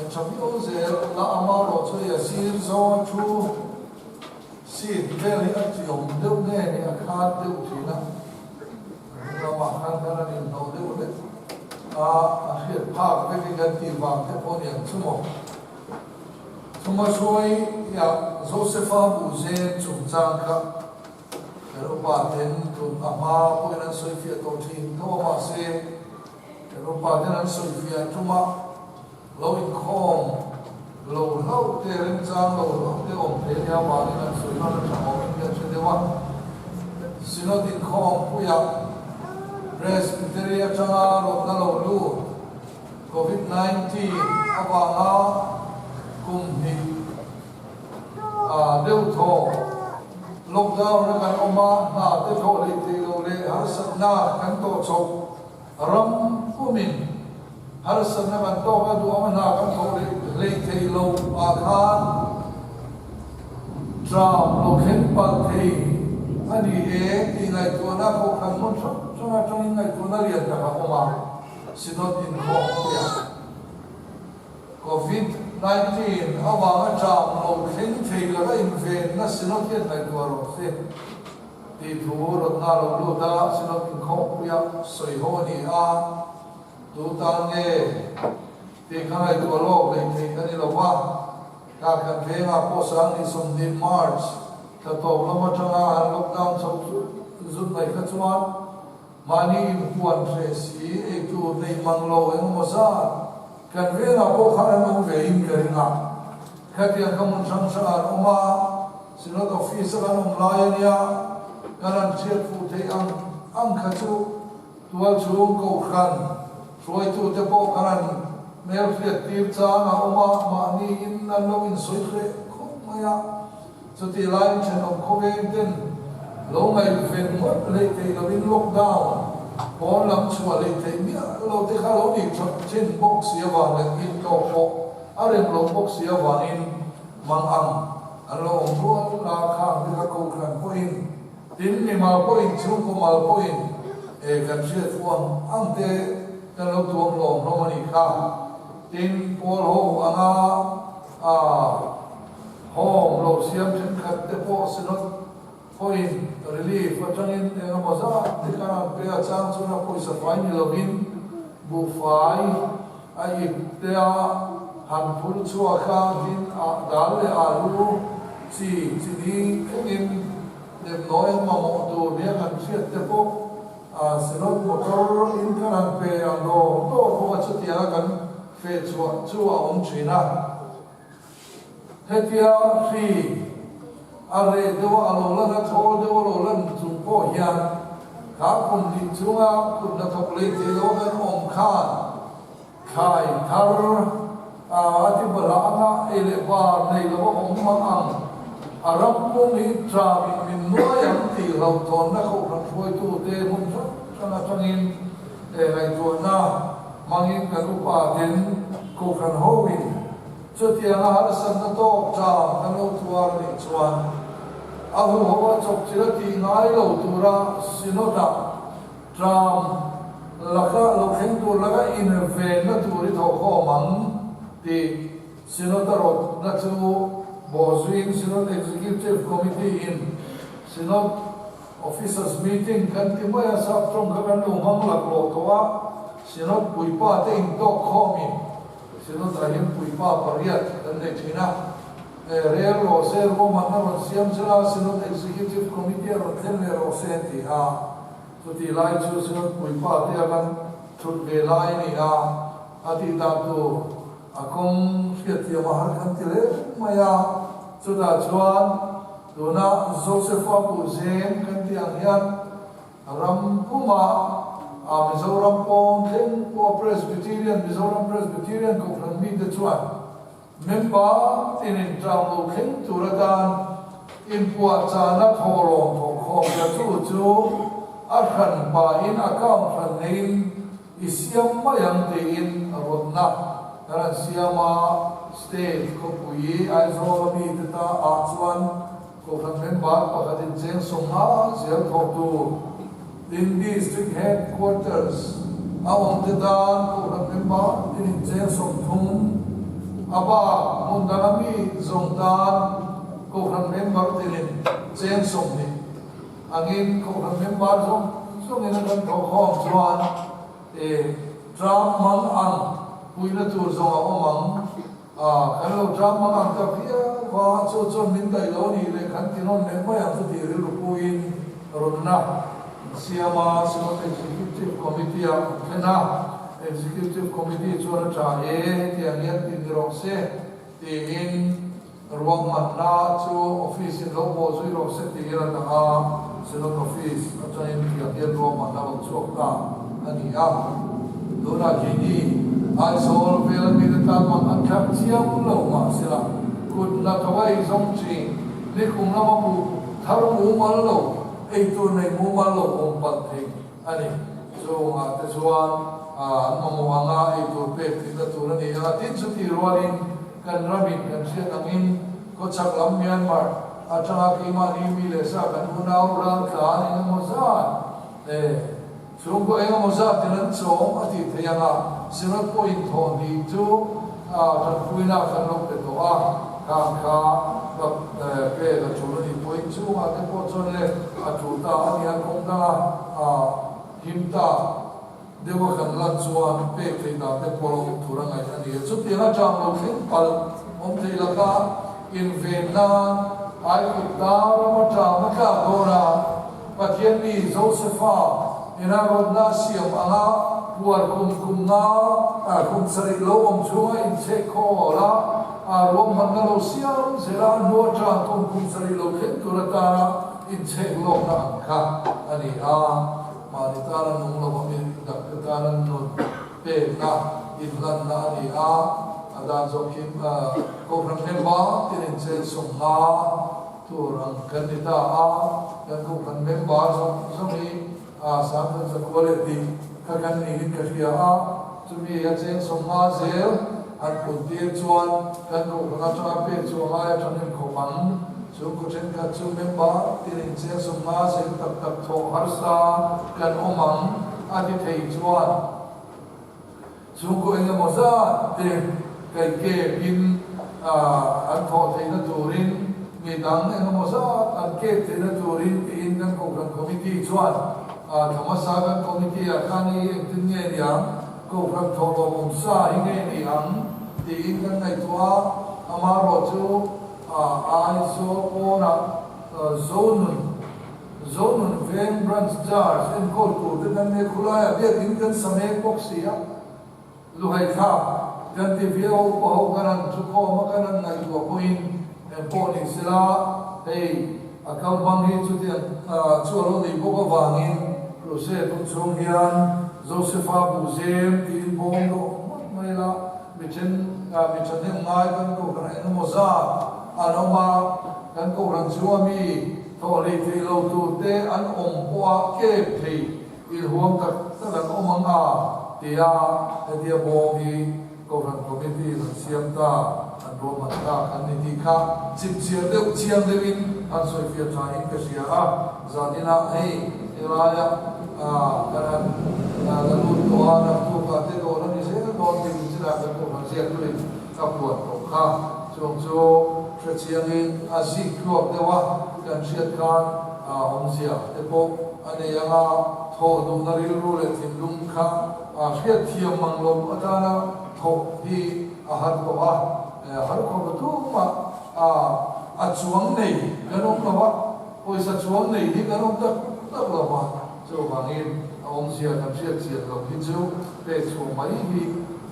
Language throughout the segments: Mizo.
Nei tha viau zel la amarawh chu hei a sir zawnga thu seat vel hi a tiawm deuh nge ni a khat deuh thin a, a hnung lamah khan khan an inhnawh deuh hlek a, a hriat phak vek hi kan tih vang te pawh a ni ang chu maw. Chuma hruai ah Josepha buhzem chungchang kha kan upa ten tun a hma pawhin an sawifiah tawh thin tho a mahse kan upa ten an sawifiah tuma lo inkhawm lo hlauh te remchang lo hlauh te awm thei ania vangin an sawi hman a tha awmin hian hre deuh a. Synod inkhawm puiah Presbytery atanga rawtna lo lut Covid 19 avanga kum hnih deuh thaw lockdown a kan awm a, hna te thawh leh theih loh leh harsatna kan tawh chhoh ram pumin harsatna kan tawk a duh ang a hna kan thawh leh hleih theih loh ah khan tram lo thleng palh thei a ni e tih ngaihtuahna kohhran hmun hrang hrang atangin ngaihtuahna lian tak a awm a. Synod inkhawm puia Covid 19 avanga ṭam lo thleng thei laka invenna Synod hian ngaihtuah rawh se tih thu rawtna lo lut a, Synod inkhawm puia sawi ho a ni a, tu tan nge tih kha ngaihtuah lawk leh theih a ni lo va, kha kan vengah pawh Sangni 20 March thla tawp lam aṭanga han lockdown chho zut zut mai kha chuan Mahni inpuan hreh si, ei tur nei mang lo eng emaw zat kan vengah pawh khan an awm ve in ka ring a. Khatiang kha hmun hrang hrangah an awm a, Synod Office a kan awm lai a nia, kan han hriat fuh theih ang ang kha chu tualchhung kohhran hruaitute pawh kan han hmelhriat tir chang a awm a, mahni in an lo insawi hreh khawp mai a. Chutih laiin thenawm khawveng ten lo ngaihven ngawt hleih theih loin lockdown pawn lam chhuah hleih theih miah lo te kha lo nih that thin bawk si avang leh intlawh pawh a rem lo bawk si avangin mang ang an lo awm rual a, khang te kha kohhran pawhin tin mimal pawhin chhungkaw mal pawhin e kan hriat fuh ang ang te kan lo tuam hlawm hlawm a nih kha. Tin pawl ho anga a. Home lo siam thenkhat te pawh Synod pawhin relief atangin eng emaw zat te khan an pe a, chang chuan a pawisa fai ni lovin buhfai a ip te a han phur chhuak a, tin ah dal leh alu chi chi ni thlengin nepnawi an mamawh tur nia kan hriat te pawh Synod motor in khan an pe ang dawr dawr bawk a, chutianga kan feh chhuah chu a awm thin a. Hetia hri a reh deuh a, a lo lan a, thawl deuh a lo lan chung pawh hian kha kum hnih chunga kut hnathawk lei thei lo kan awm khan thlai thar a ti balh anga ei leh bar nei lo a awm mang ang. A ram pum hi tram in min nuai ang tih hlauhthawnna kohhran hruaitute hmun hrang hrang atangin ngaihtuahna hmangin kan upa ten kohhran hoin Chutianga harsatna tawk ṭam kan lo tuar a nih chuan a huho a chawpchilh a tih ngai lo tura Synod-ah ṭam laka lo thleng tur laka invenna tur i thawhkhawm ang tih Synod a rawtna chu bawhzuiin Synod Executive Committee-in Synod Officers Meeting kan ti mai a, sap ṭawng kha kan lo hmang laklawh tawh a, Synod puipa te intawkkhawmin Synod ah hian puipa pariat kan nei thin a, he rel rawh se, ruahman a rawn siam zela Synod Executive Committee a rawn thlen leh rawh se an ti a, chutih lai chu Synod puipa te a kan thut ve lai a ni a, a tih dan tur a kawng hriatthiam a har kan ti reng mai a, chutah chuan tuna Josepha Buhzeng kan tih ang hian Ram puma a Mizoram pawn thleng pawh Presbyterian, Mizoram Presbyterian Kohhran mite chuan member tinin tang lo thleng tur atan inpuahchahna thawhlawm thawhkhawm ta chu chu a hran pahin account hran neiin i siam mai ang tiin rawtna kan han siam a, State khawpui Aizawl a mite ta ah chuan Kohhran member pakhat in cheng sawmnga zel thawk tur tin District Headquarters a awm te tan Kohhran member tin in cheng 30. A bak hmun danga mi zawng tan Kohhran member tinin cheng 20 angin Kohhran member zawng zawngin a kan thawhkhawm chuan e tram mang ang puihna tur zawng a awm ang. A, kan lo tram mang ang ta viau va, chu chuan min daih lo a nih leh kan ti nawn leh mai ang chu tih rilru puiin rawnna an siam a, Synod Executive Committee ah an thlen a, Executive Committee chuan a tha e, hetiang hian ti ni rawh se tiin ruahmanna chu Office in lo bawh zui rawh se tiin a dah a, Synod Office atangin tiang hian ruahmanna lo chhuak ta a ni a. Tunah keini Aizawl vela mite tan mang an thlak chiang lo mahsela kut hnathawh a eizawng thin nikum lama buh thar mumal lo eitur nei mumal lo awm palh thei a ni. Chungah te chuan an mamawh anga eitur pek tihna tur a ni a, tin chutih rualin kan ramin kan hriat angin khawchhak lam Myanmar atanga keimahni mi leh sa kan unau raltlan engemaw zat e chhungkaw engemaw zatin an chawm a tih theih anga Synod pawhin thawh hnih chu tanpuina kan lo pe tawh a, khang kha pek a tul a nih pawhin chungah te pawh chuan le a tul ta a nia kawng danga him ta deuh a kan lan chuan pek theih dan te pawh lo awm tur a ngaih a ni a. Chutiang atang lo thleng palh awm thei laka inven nan Aikut dar ram atang a tlak dawn a, Pathian mi Josefa ina rawtna a siam anga puar kum kum nga kum sarih lo awm chhunga inchhek khawl a, ruahmanna lo siam zel a, a hnu atang kum kum sarih lo thleng tur atana inchhek lawkna ang kha a ni a. Mahni tana nung lo a mi dakte tana nun pekna inhlanna a ni a, a dan zawk hi Kohhran member tin inchen 50 tur ang kan ni ta a, kan Kohhran member zawng zawng hi 10,900 leh tih kha kan niin ka hria a, chumi a cheng 50 zel han pun tir chuan kan Kohhran atanga pek chu a ngai atang inkhawp ang. Chhungkaw thenkhat chu member tin incheng 50 zel tak tak thawh harsa kan awm ang a ti thei chuan chhungkaw engemaw zat te kaikepin an thawh theihna turin mi dang engemaw zat an kep theihna turin tiin kan Kohhran Committee chuan thla hmasa kan Committee ah khan hei engtin nge niang Kohhran thawhlawm awm sa hi nge ni ang tiin kan ngaihtuah a, amaherawh chu Aizawl pawnah Zonun Zonun Veng Branch Church enkawl tur te kan nei khulaiah biakin kan sa mek bawk si a, luhai thlak kan ti viau upa ho kan han thu khawm a kan han ngaihtuah pawhin eng pawh ni sela hei a kal hmang hi chutiang chu a lo nih bawk avangin Crusade hun chhung hian Josepha Buhzem tiin bawm dawh ngawt mai la. Mi then mi thahnem ngai kan kohhran engemaw zat an awm a, kan kohhran chhunga mi thawh hlei thei lo tur te an awm pawh a kep thei inhuam tak tak an awm ang a tia hetia bawm hi kohhran committee in an siam ta, an ruahman ta kan ni tih kha chipchiar deuh chiang deuhin an sawifiah tha in ka hria a, zaninah hei helaia kan han la lut tawh a, naktukah te dawn a ni zel dawn tih min chinah kan kohhran ziak turin ka puan tawh kha. Chung chu hre chiangin a zik tluak deuh a, kan hriat khan awmzia te pawh a nei ang a, thawh duhna rilru leh thinlung kha hriat thiam mang lo atana thawh hi a har tawh a, har khawp a tumah a chuang nei kan awm lo a. Pawisa chuang nei hi kan awm tak tak lo va, chuvangin a awmzia kan hriat chian loh hi chu pek chhuah mai hi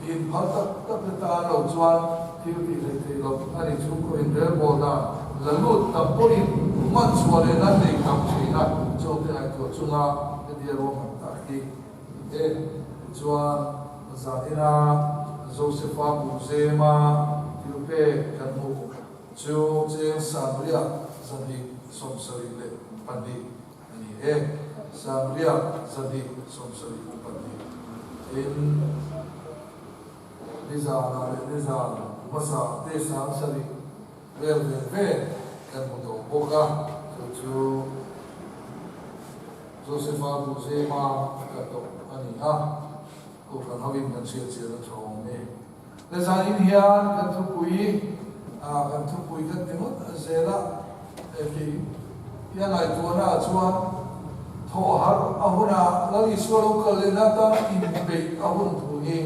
in phal tak tak te tan lo chuan thil tih hleih theih loh a ni. Chhungkaw inrelbawl dan la lut tam pawhin hman chhuah leh nan nei tam thin a, chungte ngaihtuah chunga hetia ruahman tak hi ni e. Tichuan zanina Josepha Buhzema thil pek kan hmuh. Chu cheng Sangria 272 a ni e. Sangria 272 tin nizanah leh nizan hmasa te 7000 vel ve ve kan hmu tawh bawk a, chu chu Josepha Buhzema ka tawh a ni a, Kohhran hoin kan hriatchian a tha awm e. Le zanin hian kan thupui kan thupui kan ti ngawt zel a, hei i a ngaihtuahna ah chuan thawh harh a huna Lal Isua lo kal lehna atana inpeih a hun thu hi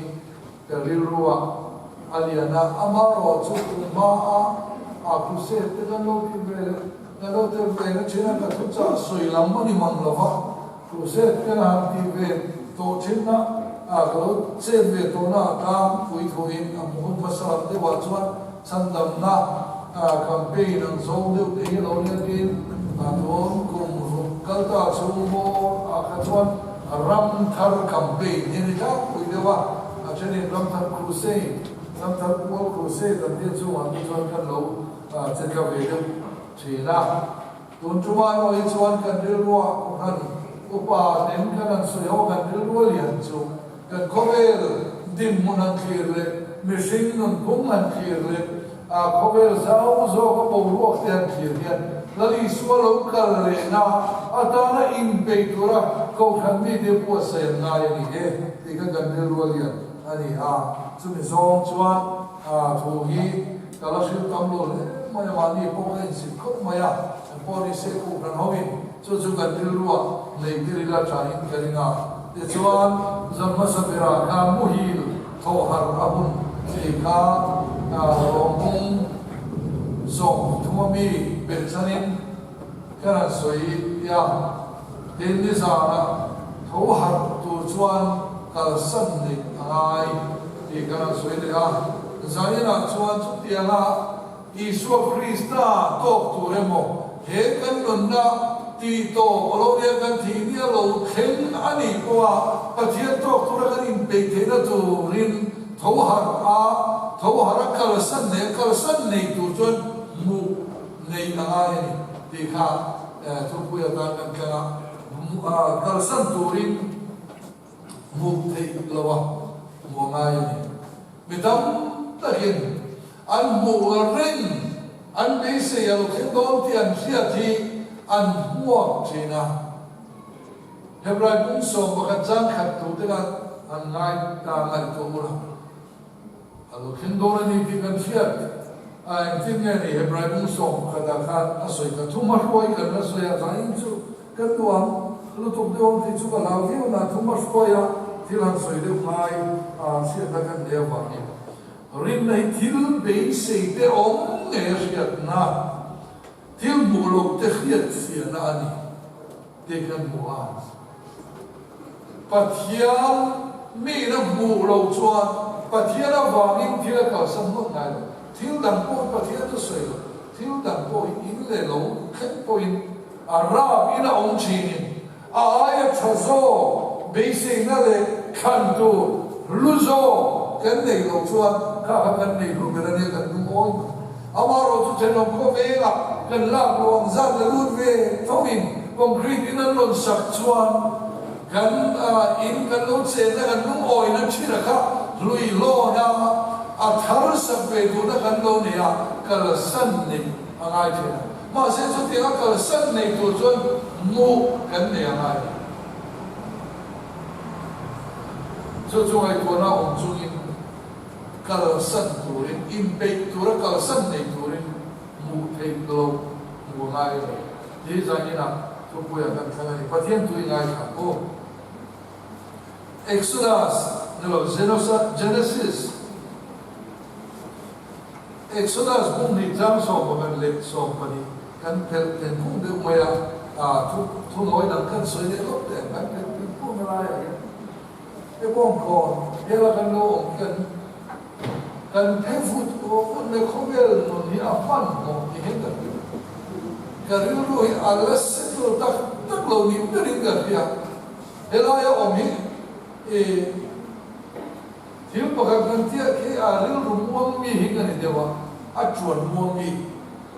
ka rilru ah a lian a, amaherawh chu kum hma a a crusade te kan lo ti ve leh kan lo tel ve na thin a, ka thuchah sawi lam a ni mang lo va, crusade kan han tih ve tawh thin a, a ka lo chet ve tawh na ah tlangpui thuin a hmu hun hmasa lam deuh ah chuan chhandamna campaign ang zawng deuh te hi lo nia tin a tun kum ruk kal ta chhung bawr ah kha chuan ram thar campaign hi a ni tlangpui deuh a, a thenin ram thar crusade, ram thar pual crusade an tia chungah te chuan kan lo che tla ve deuh thin a. Tun tumah erawh hi chuan kan rilruah kohhran upa ten kan han sawi ho kan rilrua lian chu kan khawvel dinhmun han thlir leh mihring nunphung han thlir leh a khawvel zau zawka boruak te han thlir hian Lal Isua lo kal lehna atana inpeih tura kohhran mite buatsaih an ngai a ni e tih kha kan rilrua lian a ni a. Chumi zawng chuan thu hi Ka la hrilh tam lo hle mai a, mahni pawh ka insit khawp mai a, kan pawh ni se khuh kan ho in chu chu kan rilruah nei tir ila tha in ka ring a. Tichuan, zan hmasa berah khan muhil thawh harh a hun tih kha rawngkung zawng thuma mi belhchhanin ka rawn sawi a, tin nizanah tho harh tur chuan kalsan neih a ngai tih ka rawn sawi leh a. Zaninah chuan chutianga Isua Krista tawk tur emaw, he kan nunna tih tawp a lo nia kan thih nia lo thleng a nih pawha Pathian tawk tura kan inpeih theihna turin tho harh a, tho harh a kalsan nei a, kalsan nei tur chuan hmuh nei a ngai a ni tih kha thupui atan kan tlang a, kalsan turin hmuh theih lo a hmuh a ngai a ni. Mi tam takin an hmuh reng, an beisei a lo thleng dawn tih an hriat hi an hmuak thin a. Hebrai bung 11 chang khat tur te khan an ngai ta ngaihtuah ula. A lo thleng dawn a ni tih kan hriat a, engtin nge ni Hebrai bung 11 ah khan a sawi kha thuma hruai kan la sawi a, zain chu kan duh ang lutuk deuh ang tih chu ka hlau viau na, thuma hruai a thil han sawi deuh ngai a hriatna kan nei avangin rinna hi thil beisei te awm ngei a hriatna, thil hmuh loh te hriat fiahna a ni tih kan hmu a. Pathian miin a hmuh loh chuan Pathian avangin thil a kalsan ngawt ngai lo. Thil dang pawh hi Pathian chu sawi lo, thil dang pawh hi in leh lo thleng pawhin a rap in a awm thinin a aia tha zawk beiseina leh thlan tur hlu zawk kan neih loh chuan kha kha kan nei hlu ber a nia kan lungawi mai. Amaherawhchu thenawm khawvengah kan lak loh ang zat la lut ve thoin concrete in an rawn sak chuan kan in kan lo chenna kan lungawina thina kha hlui hlawn a, a thar sak ve duhna kan lo nei a, kalsan neih a ngai thin a. Mahse chutianga kalsan nei tur chuan hmuh kan nei a ngai. Chu chu ngaihtuahna awm chungin kalsan turin, inpeih tura kalsan nei turin hmuh theih lo hmuh a ngai a ni. Tih zaninah thupuiah kan thlang a ni. Pathian tui ngaithla aw. Exodus ni lo Genesis Exodus bung hnih chang 11 leh 12 kan phelh then phung deuh mai a, thu thunawi dang kan sawi leh lawk teh ang kan phelh then phung na laiah hian. He bawngkawn hela kan lo awm hian kan phe vut vut mai khawvel nun hi a hmanhmawh ti hian ka hria. Ka rilru hi a la settle tak tak lo ni berin ka hria. Helaia awm hi i thil pakhat kan tiah khi a rilru muang mi hi ka ni deuh a, a tuan muang mi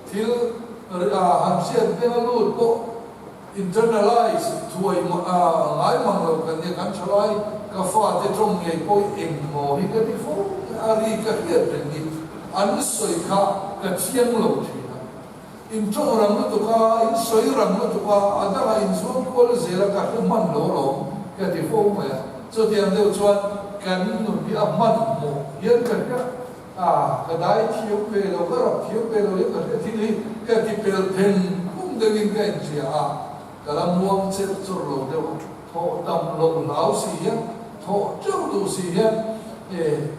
thil han hriat beng a lut pawh Internalize thuai ngai mang lo kan nia, kan thalai ka fate tawng ngei pawh hi engmaw hi ka ti fo a ri ka hriat reng hi an sawi kha ka chiang lo thin a. In tawng rang lutuk a, in sawi rang lutuk a, a dangah in zuam kual zel a ka hre hman lo alawm ka ti fo mai a. Chutiang deuh chuan kan nun hi a hmanhmawh hian ka hria a, ka dai thiam ve lo, ka rap thiam ve lo hian ka hria thil hi ka ti pel then phung deuhin ka inhria a, ka la muang cherh chawrh lo deuh a, thawh tam loh hlau si hian, thawh teuh duh si hian e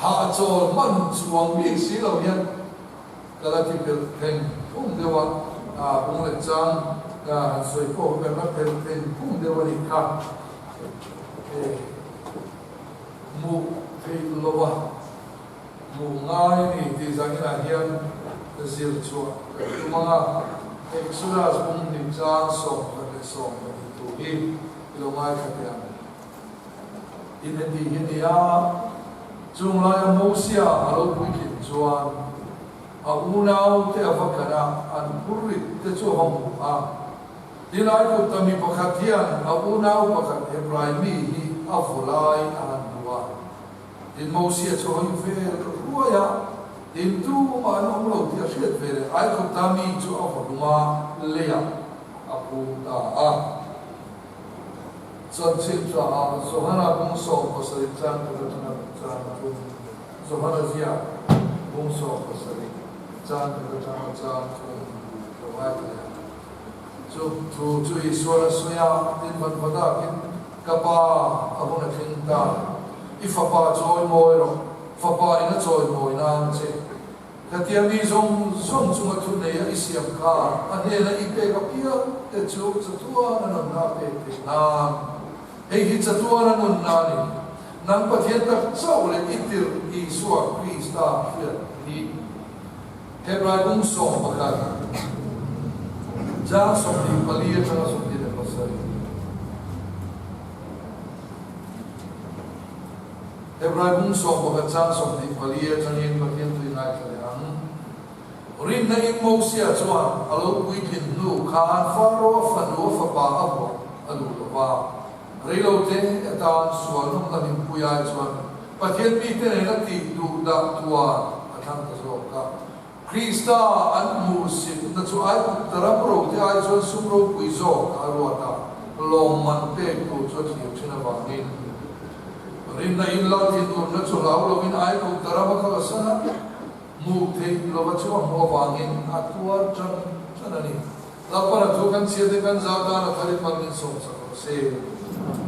hahchawl hman chuang bik si lo hian Ka la ti pel theng phung deuh a, bung leh chang han sawi pawh kan la pel theng phung deuh a nih kha. Hmuh theih lova hmuh ngai a ni tih zaninah hian zir chhuah kan tum ang a, Exodus bung hnih chang 11 12 tur hi i lo ngaithla teh ang. Tin heti hi a ni a, chung laia Mosia a lo puitlin chuan a unaute a va kan a, an phurrit te chu a va hmu a. Tin Aigupta mi pakhat hian a unau pakhat Hebrai mi hi a vaw lai a han hmu a. Tin Mosia chu hawi vel ruai a, tin tumah an awm lo tih a hriat ve leh Aigupta mi chu a vaw hlum a, leiah a phum ta a. Chanchin tha ah Johana bung 17 chan khat atanga chan thum, Johana ziak bung 17 chan khat atanga chan thum lo ngai thei a. Chu thu chu Isuan a sawi a, tin van va dakin, Ka pa, a hun a thleng ta, i fapa chawi mawi rawh, fapa in a chawi mawi nan che. Khatia mi zawng zawng chunga thu nei a i siam kha a hnena i pek apiang te chu chatuan a nunna a pek theih nan. Hei hi chatuan a nunna a ni. Nang Pathian tak chauh leh i tirh Isua Krista hriat hi. Hebrai bung 11 chang 24 atanga 27. Hebrai bung 11 chang 24 atangin Pathian tui ngaithla leh ang. Rinna in Mosia chuan a lo puitlin hnu khan Faro-a fanu a fapa a vuah a duh lo va. Reilote atan sual nawmna hlimpui ai chuan Pathian mite nena tih duh dah tuan a thlang ta zawk a. Krista an hmuhsitna chu Aigupta ram rote ai chuan sum ropui zawk a ruat a, lawmman pek tur chu a thlir thin avangin rinna in lal thinurna chu hlau lovin Aigupta ram a kalsan a, hmuh theih lova chu a hmuh avangin a tuar tan tan a ni. Lalpana thu kan chhiat te kan zau tan a tharin mal min sawm sak rawh se.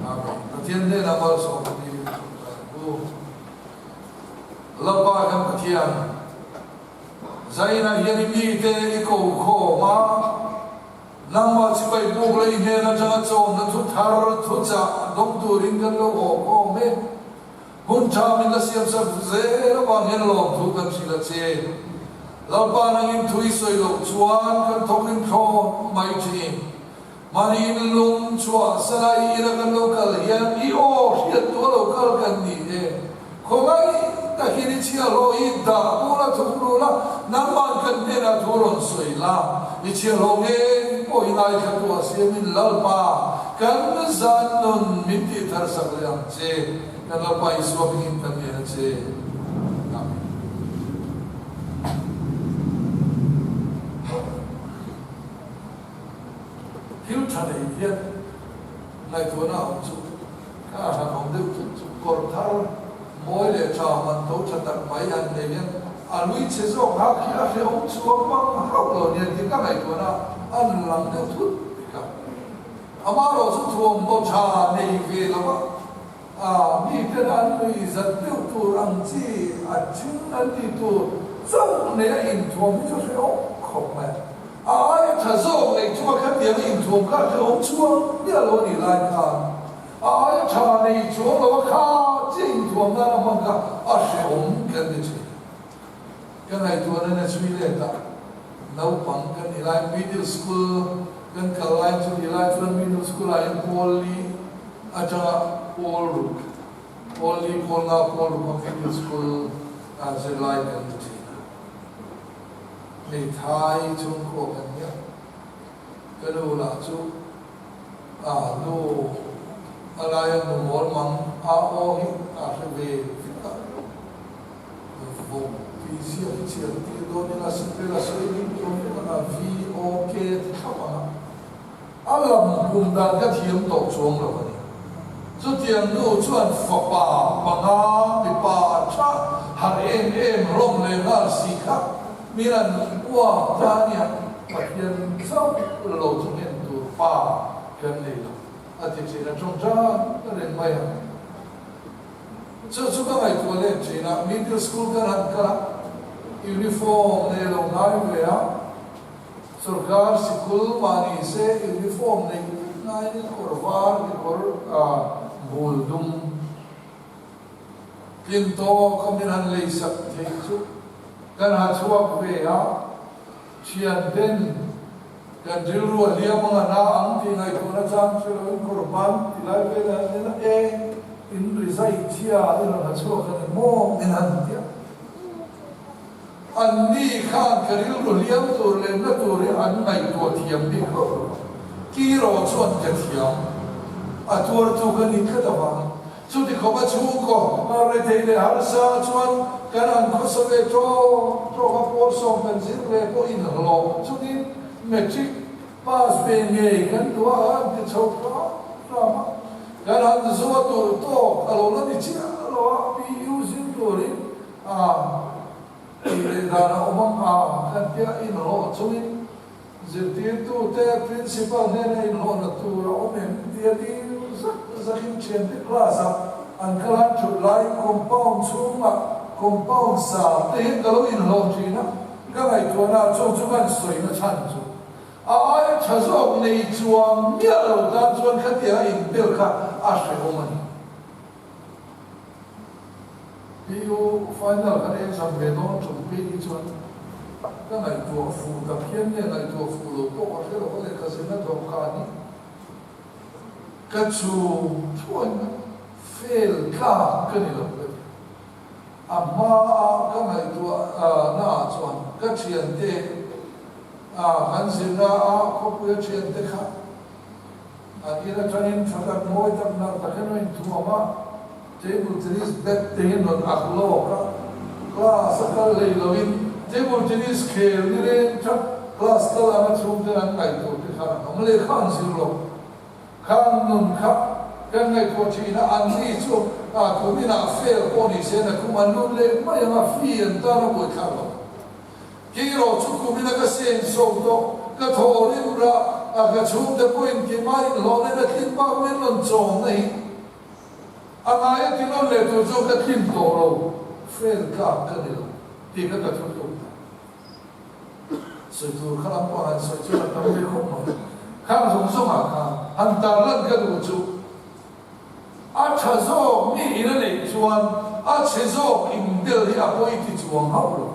Amen. Pathian hnenah malsawm a ni ang u. Lalpa kan Pathian, Zainah hian i mite i ko khawm a, nangmah chibai buk leh i hnen atanga chawmna thu thar thuchah dawng turin kan lo haw khawm e. Hun tha min la siam sak zel avang hian lawmthu kan hrilh a che. Lalpa nangin thu i sawi loh chuan kan thawk in thlawn mai thin. Mahni lung chhuah sana i ina kan lo kal hian i aw hriat tu a lo kal kan ni e. Khawngaih takin i chhiahhlawh hi dah bula thuk ru la, nangmah kan hnenah thu rawn sawi la. I chhiahhlawh ngei pawh hi ngaithla tu ah siamin Lalpa kan zan nun min tih thar sak leh ang che. Kan Lalpa Isua hmingin kan ngen a che. Amen. Thil tha nei hian ngaihtuahna a awm chu ka han awm deuh thut chu kawr thar mawi leh tha man tho tha tak mai han nei hian a lui chhe zawk hak hi a hrehawm chhuak mang hauh lo nia tih ka ngaihtuahna a lang deuh thut bik a. Amaherawh chu thuamhnaw tha nei ve lo va, a miten an lui zat deuh tur ang chi a thing an tih tur chauh nei a inthuam hi chu hrehawm khawp mai. A aia tha zawk nei chunga khatiang a inthuam kha hrehawm chhuang miah lo a nih lai khan a aia tha nei chuang lo a kha chiah inthuam nan a hman kha a hrehawm kan ti thin. Ka ngaihtuahna na chhui let a, naupang kan nih lai middle school kan kal lai chu nih lai chuan middle school ah hian pawl li atanga pawl ruk, pawl li pawl nga pawl ruk a middle school ah zirlai kan ni thin a. Hmeithai chhungkua kan nia, ka nu lah chu a nu a laia nu mawl mang a aw hi a hre ve vek a. Vawk tih ziak hi chhiar tir dawn ila spell a sawi ding dawn ila a VOK ti thlap ang a, a lam kum dan ka thiam tawh chuang lo a ni. Chutiang nu chuan fapa panga mipa tha harh em em hlawm leh nghal si kha min an uak ta nia, Pathian chauh lo chu nghen tur pa kan nei lo a ti thin a tawngtai reng mai a. Chu chu ka ngaihtuah leh thin a, middle school kan han kal a, uniform nei lo ngai ve a, Sorkar sikul mahni se uniform neih vek ngaiin kawr var kekawr bul dum tlin tawk a min han lei sak theih chu kan ha chhuak ve a, thianten kan rilru a hliam anga na ang tih ngaihtuahna chang chu lo in kawr ban ti lai vel a han en a, e in rizai chhia i rawn ha chhuak a ni maw min han ti a. Anni khan ka rilru hliam tur leh na tur hi an ngaihtuah thiam bik lo. Kiro chuan ka thiam a tuartu ka ni tlat avangin chuti khawp a chhungkaw rethei leh harsa chuan kan han khawsa ve tawk tawk a, pawl sawm kan zir ve pawh inhlawh chutin matric pass ve ngei kan duh a, an ti chho hram hram a, kan han zua tur tawk a lo la ni chiah lo a, PU zir turin A tih leh dan a awm ang a, kan tia inhlawh chungin zirtirtute principal hnena inhlawhna tur a awm em tia dil zak zakin thiante class ah an kal han thut laiin compound chhungah compound sa te hian ka lo inhlawh thin a, ka ngaihtuahna ah chung chu kan sawina chhan chu a aia tha zawk nei chuang miah lo tan chuan khatia inbel kha a hrehawm a ni. PU final kan exam ve dawn ṭum phei hi chuan ka ngaihtuah fuh tak hian nge ngaihtuah fuh lo pawh ka hre lo a lehkha zirna dawhkan hi ka chhung thuain fail tlak ka ni lo ka ti. A hmaa ka ngaihtuah naah chuan ka ṭhiante kan zirna a khawpuia ṭhiante kha An in atangin tha tak mawi tak nalh tak hian a inthuam a, table tennis bat te hian rawn ak lawk a, class a kal hlei loin table tennis khel ni reng that class kal anga chhungten an ngaih tur te khan an awm leh kha an zir lo. Khan nun kha kan ngaihtuah thin a, an ni chu a kum inah fail pawh ni se na kum an lut leh mai ang a, fee an tan a buaithlak lo. Kei erawh chu kumin a ka sen so tawh, ka thaw rim rah a, ka chhungte pawhin keimah inhlawhna in a tling bak min rawn chawmna hi a ngai a ti nawn leh tur chu ka tlim tawh lo, fail tlak ka ni lo tih kha ka thu tluk ta. Sawi tur kha lam pawh han sawi chu a tam ve khawp mai. Khang zawng zawngah khan han tarlan ka duh chu A tha zawk mi in a neih chuan a chhe zawk in bel hi a pawi ti chuang hauh lo.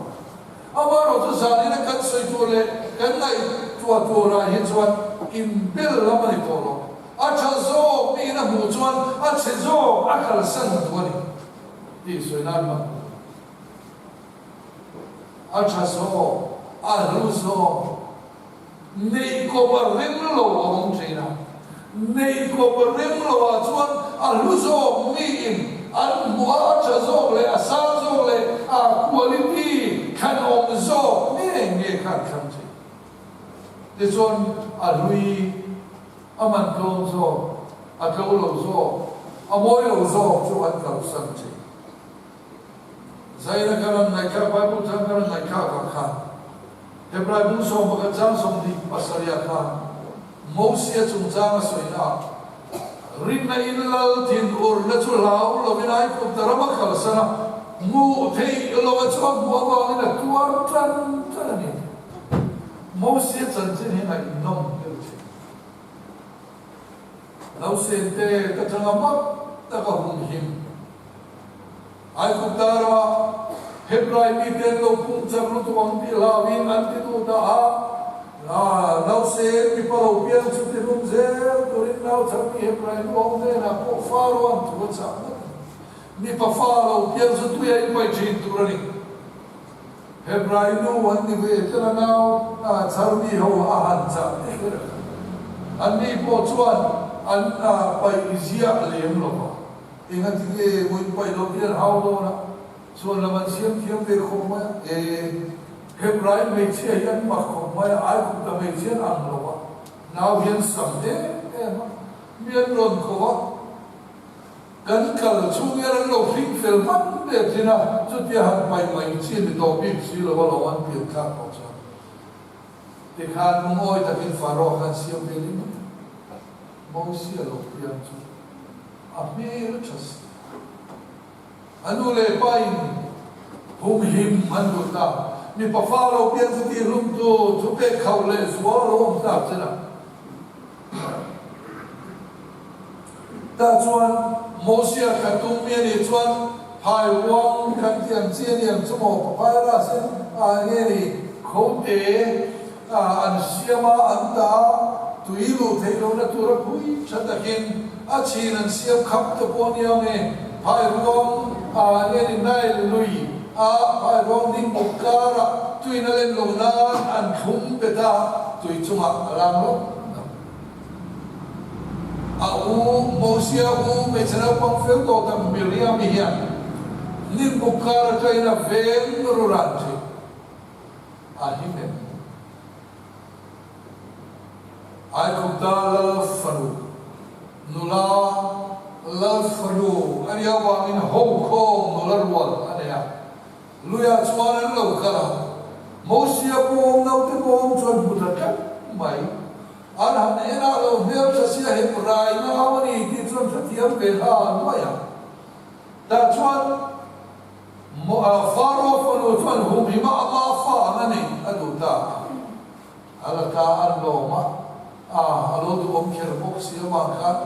Amaherawh chu zanin a kan sawi tur leh kan ngaihtuah turah hi chuan in bel lam a ni tawh lo. A tha zawk mi in a hmuh chuan a chhe zawk a kalsan duh a ni tih sawi nan hmang tur. A tha zawk, a hlu zawk. Neih kawp a rem lo a awm thin a, neih kawp a rem lo ah chuan a hlu zawk miin an hmuh a, a tha zawk leh a sang zawk leh a quality thlanawm zawk nge nge kha an thlang thin. Tichuan a hlui a man tlawm zawk, a tlo lo zawk, a mawi lo zawk chu an kalsan thin. Zaina ka rawn ngaihthlak, Bible chang ka rawn ngaihthlak ah khan Hebrai bung 11 chang 27 ah khan Mosia chungchang a sawina ah rinna in lal thin urna chu hlau lovin Aigupta ram a kalsan a, hmuh theih lova chu a hmuh avangin a tuar tan tan a ni. Mosia chanchin hi ngaihnawm deuh thin. Nausen te ka changa mak taka humhim. Aigupta rama Hebrai mite an lo pung chak lutuk ang tih hlauhin an ti duh ta a, nausen mipa lo piang chu ti hlum zel turin nau chakmi Hebrai nu ho hnenah pawh Faro an thu a chah ngawt a ni. Mipa fa lo piang chu tui a inpaih thin tur a ni. Hebrai nu an ni ve tlat a, nau chharmi ho a han chah te ber a kha. Anni pawh chuan an paih ziah lem lo va, engati nge vawiin paih lo hian hau dawn a, chuan lam an siam thiam ve khawp mai a, e, Hebrai hmeichhia hi an mak khawp mai a, Aigupta hmeichhia an ang lo va, nau hian sam em em a, mi an rawn ko a. Kan kal chhung hian an lo hring fel hman ve thin a, chutia han pai mai chi ni tawh bik si lo a lo an pian thlak tawh chuan. Tikhan lungawi takin Pharaoh khan siam ve leh mai a. Mosia lo pian chu a hmel a tha si a. A nu leh pa in humhim an duh ta. Mipa fa lo pian chu tihhlumtu thupek khauh leh zual a lo awm tak chen a. Tah chuan Mosia ka tum mi a nih chuan phai uang kan tih ang chi a ni ang chu maw? Papyrus in a nge ni khote an siam a, an ta a, tui luh theih lohna tura pui tha takin a chhin an siam khap te pawh a ni ang e. Phai ruang a nge ni Nile lui a phai ruang ding bawk karah tuin a len loh nan an thlum bet a, tui chungah a lang lawk ang. A u Mosia u hmeichhe naupang fel tawh tak Miriam-i hian hnimbuk kar atangin a veng ruran thin. A him em? Aikhupta lal fanu, nula lal fanu a nih avangin hokhawm nula rual a nei a. Luiah chuan an lo kal a, Mosia pawm naute pawm chuan hmu ta tlat mai. An han en a, lo hmel tha sia hep rai nau a ni tih chuan hrethiam ve hlan mai a. Tah chuan Faro fanu chuan humhima ama fa ang a neih a duh ta a. A la ta an lawm a, a a lo duhawm kher bawk si avang khan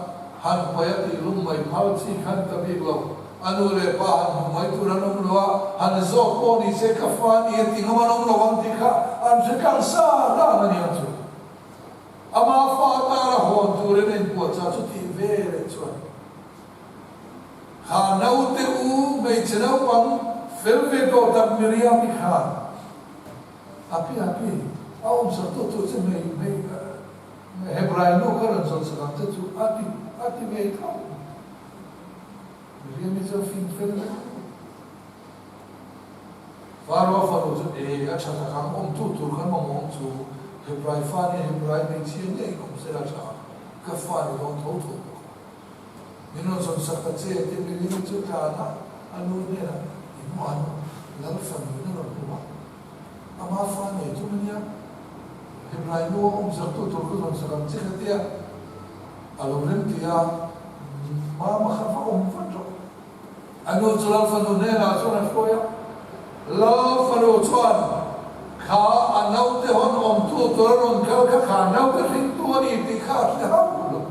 han pai a tih lum mai phal chi khan ta bik lo. A nu leh pa han hmu mai tur an awm lo a, han zawk pawh ni se ka fa a ni a ti ngam an awm lo ang tih kha an hre tlang sa dan a ni ang chu. Ama fa tara hawn turin a inpuahchah chu tih ve leh chuan kha naute u hmeichhe naupang fel ve tawh tak Miriam-i khan Api api, a awmsak tu tur che hmei hmei Hebrai nu ka rawn zawn sak ang che chu a ti a ti ngei tho. Miriam-i chu a fing fel vek. Faro fanu chu e a tha tak ang, awmtu tur kan mamawh chu Hebrai fa nia Hebrai hmeichhia ngei awm sela tha ang, ka fa ni dawn tho tho bawk a. Min rawn zawn sak ta che tih Miriam-i chu tlan a, a nu hnenah i hmu a nu, Lal fanu in a rawn hmu a. Ama fa nei tum a nia, Hebrai nu a awm sak tu tur ka zawn sak ang che kha tia a lo rem ti a, Mama kha va awm vat rawh. A nu chu Lal fanu hnenah chuan a hruai a, Lal fanu chuan kha a naute hawn awm tu tur a rawn kal kha kha naute hringtu a ni tih kha a hre hauh lo.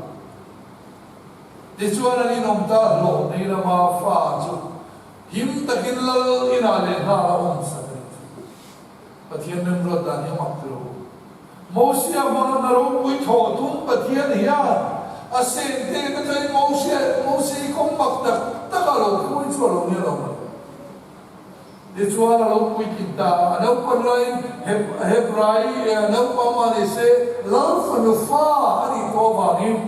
Tichuan an inawm ta hlawh nei lama fa chu Him takin lal inah leh nghal a awm sak a ni chu. Pathian remruat dan hi a mak ti lo. Mosia hmanga hna ropui thawh tum Pathian hian a sen te ka tlai Mosia Mosia i kawng mak tak tak a lo hruai chu a lo nia lo mai. Tichuan a lo puitlin ta a, a naupan laiin Hebrai naupang mah ni se lal fanu fa a nih tawh avangin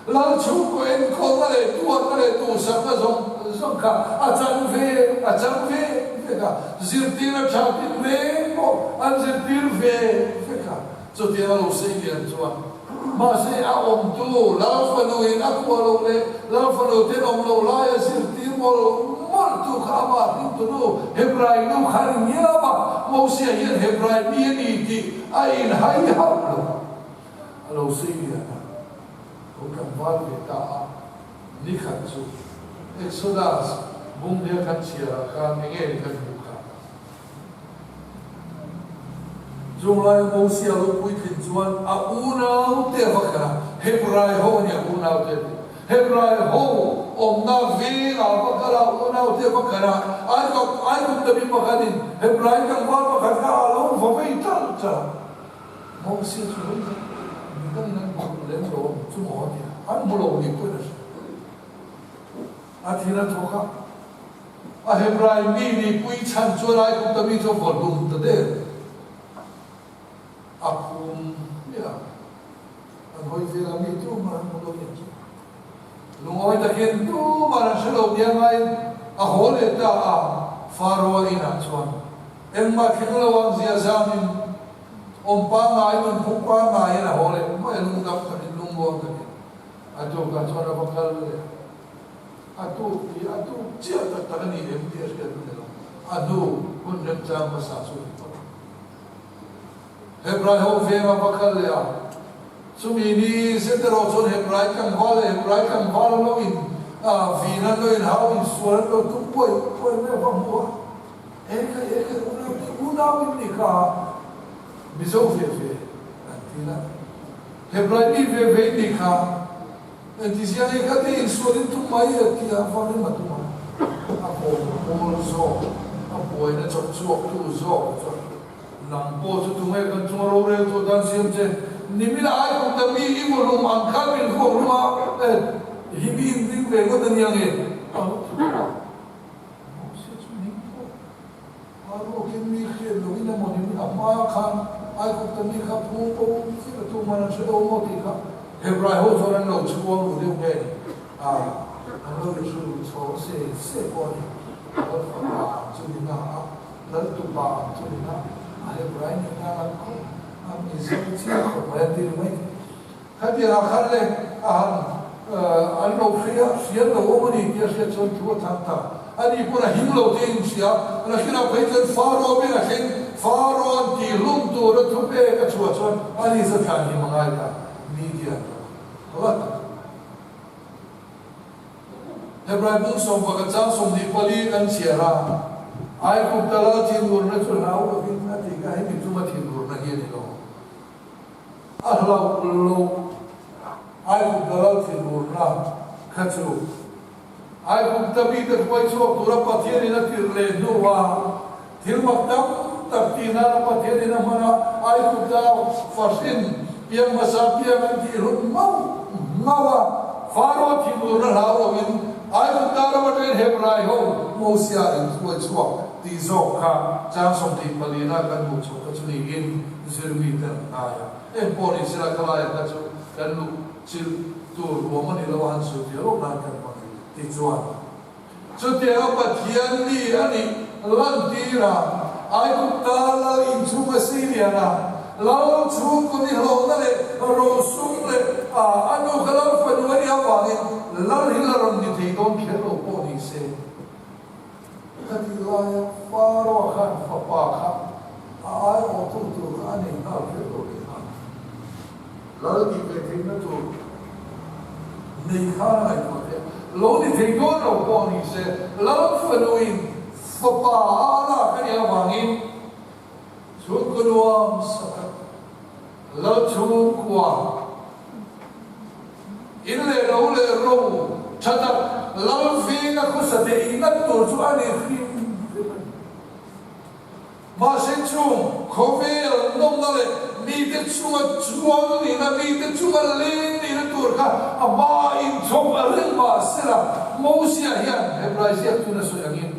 Lal chhungkaw enkawlna leh tuarna leh duhsakna zawng zawng kha a chang ve a chang ve vek a, zirtir a tha tin reng pawh an zirtir ve vek a. Chutiang a lo sei lian chuan mahse a awmtu Lal fanuin a kuah loh leh Lal fanu ten awm loh laia zirtir mawlh mawlhtu kha amah hringtunu Hebrai nu kha a ni ngiam a, Mosia hian Hebrai mi a ni tih a inhai hauh lo. A lo sei lian a. Lo tlangval ve ta a, ni khat chu Exodus bunghnel kan chhiarah khan eng nge kan hmuh kha? Chung laia Mosia lo puitlin chuan a unaute a va kal a, Hebrai ho a nia unaute a ti. Hebrai ho awmna vengah a va kal a, unaute a va kal a, Aigupta mi pakhatin Hebrai tlangval pakhat kha a lo va vei ṭalh ṭalh a. Mosia chu hei hi midangin an hmu lem lo a chu maw a ti a, an hmu lo ni pawhin a hria. A thil a thawk a, a Hebrai mi nihpui chhan chuan Aigupta mi chu a vaw hlum ta der. A phum hmiah a, an hawi vel a mi tumah an hmu lo ni ang chu. Lungawi takin tumah an hre lo nia ngaiin a haw leh ta a, Faroa inah chuan engmah thleng lo ang zia zamin awm pangngai nun phung pangngaiin a haw leh mai a, lungdam takin lungmuang takin a tukah chuan a va kal leh a. A tuk tih a tuk chiah tak tak a ni em tih a hriat a ni lo. A hnu hun remchang hmasa chu a ni tawh. Hebrai ho venga va kal leh a, chumi ni zet erawh chuan Hebrai tlangval leh Hebrai tlangval an lo in vin an lo inhau insual an lo tum buai buai mai a va hmu a, Ekhai ekhai unau te unau in ni kha Mizo ve ve an ti la, Hebrai mi ve ve in ni kha engtizia nge kha te insual in tum mai a ti a, va rem a tum a, a kawm pawl zawk a buaina chawp chhuak tu zawk chuan. Nang pawh chu tunge kan chunga rorel tur dan siam che? Nimina ai kawm ta mi i vawhlum ang khan min vuahlum a, eh, hi mi in ding ve ngawt a nia nge? A lo ti bawk a. Mose chu ning pawh a ruakin mi hriat loin emaw nimina hma khan ai kawm ta mi kha phung bo chiah a tumah an hre lo maw tih kha Hebrai ho chuan an lo chhuang ru deuh nge ni? A, an lo inhrilh chhawng se se pawh a ni. Lal fapa ang chu ni na a. Lal tupa ang chu ni na, a Hebrai nih na lang khawp a, Mizo chiah khawp mai an ti ni mai. Khatiang ah khan le a han an lo hria, hriat lo awm a ni tih a hriat chuan thu a thang ta. Ani pawn a him lo tih a inhria, Rakhina phei chuan Faro beng a thleng, Faro an tih hlum tur a thu pek a chhuah chuan ani chu thlan him a ngai ta, media hlawt. Hebrai bung 11 chang 24 kan chhiar a, Aigupta lal thinurna chu hlau lovin a ti kha hemi chunga thinurna hi a ni lo. A hlauh loh Aigupta lal thinurna kha chu Aigupta mite hruai chhuak tura Pathianin a tirh leh hnuah thil mak tam tak tih nana Pathianin a hman a, Aigupta fahrin piang hmasa piang an tih hlum ngau ngau a, Faro thinurna hlau loin Aigupta ram atangin Hebrai ho Mosia in hruai chhuak tih zawk kha chang 24 na kan hmuh chhuah kha chu niin zirmi te an ngai a. Engpawh ni sela khalai kha chu kan luh chilh tur ruam a ni lo a han sawi ve lawk nan kan hmang hi tichuan chutianga Pathian mi a nih lantir a, Aigupta lal inchhung a Syrian a lal chhungkaw ni hlawhna leh rosum leh a a nu kha lal fanu a nih avangin lal hi la rawn ni thei dawn kher lo pawh ni se. Ka tih laia Faro khan fapa kha a aiawhtu tur kha a nei nghal kher lo leh nghal. Lal tih ve theihna tur nei khan a ngaihtuah theih a, lo ni thei dawn lo pawh ni se, Lal fanuin fapa a lak a nih avangin chhungkaw nuam sak a, Lal chhungkua In leh lo leh ro tha tak lal venga khawsa theih ngat tur chu a ni hrim hrim a ni. Mahse chung khawvel nawmna leh mite chunga chuang nihna, mite chunga leng nihna tur kha a hma inchhawp a ring mah sela, Mosia hian Hebrai ziaktuna sawi angin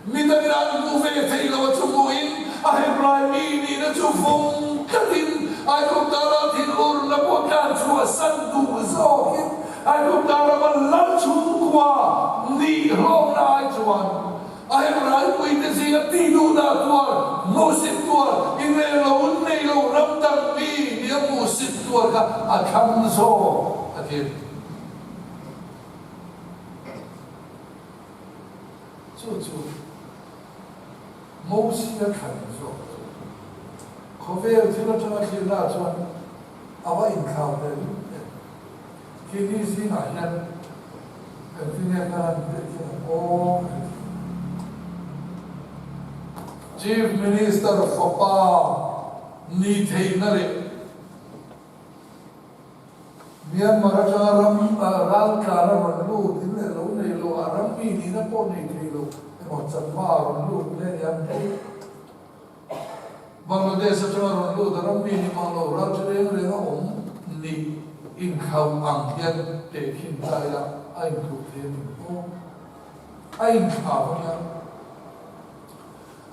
Mi dangin an hmu ve thei lo a chu hmuhin a Hebrai mi nihna chu vawng tlatin Aigupta ral thinurna pawh tlan chhuah san duh zawkin Aigupta rama lal chhungkua nih hlawkna ai chuan a Hebrai puite zinga tih duhna tuar hmuhsit tuar inrel lo nei lo ram dang mi nia hmuhsit tuar kha a thlang zawk a ti. Chu chu Mosia thlan zawk chu khawvel thil atanga thlirna ah chuan a va inthlau hle em. Khi ni zingah hian engtin nge kan han teh khian ang aw kan ti. Chief Minister fapa ni theihna leh Myanmar atanga ram raltlan a rawn lut in leh lo nei lo a ram mi nihna pawh nei thei lo emaw Chakma a rawn lut nge ni an hmu. Bangladesh atanga rawn lut a ram mi ni mang lo ral thi reng reng a awm nih inthlau ang hian tehkhin ta ila a intluk thei a ni maw? A inthlau a nia.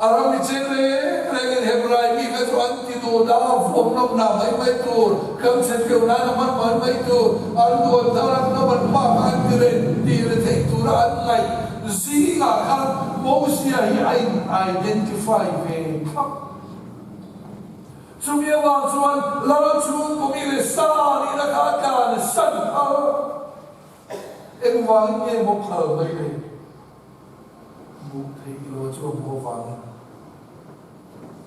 A ram i cheng reng rengin Hebrai mi kha chu an ti duh dah a, vuam nawmna mai mai tur, kan chhe keuh nan a hman mai mai tur, an duan thar an nawm an hmak a an ti reng tih re theih tura an ngaih zingah khan Mosia hi a in identify ve thlap. Chumi avang chuan lal chhungkaw mi leh sa nihna kha a tlan san phal. Engvangin nge maw phal mai le? Hmuh theih lo chu a hmuh avangin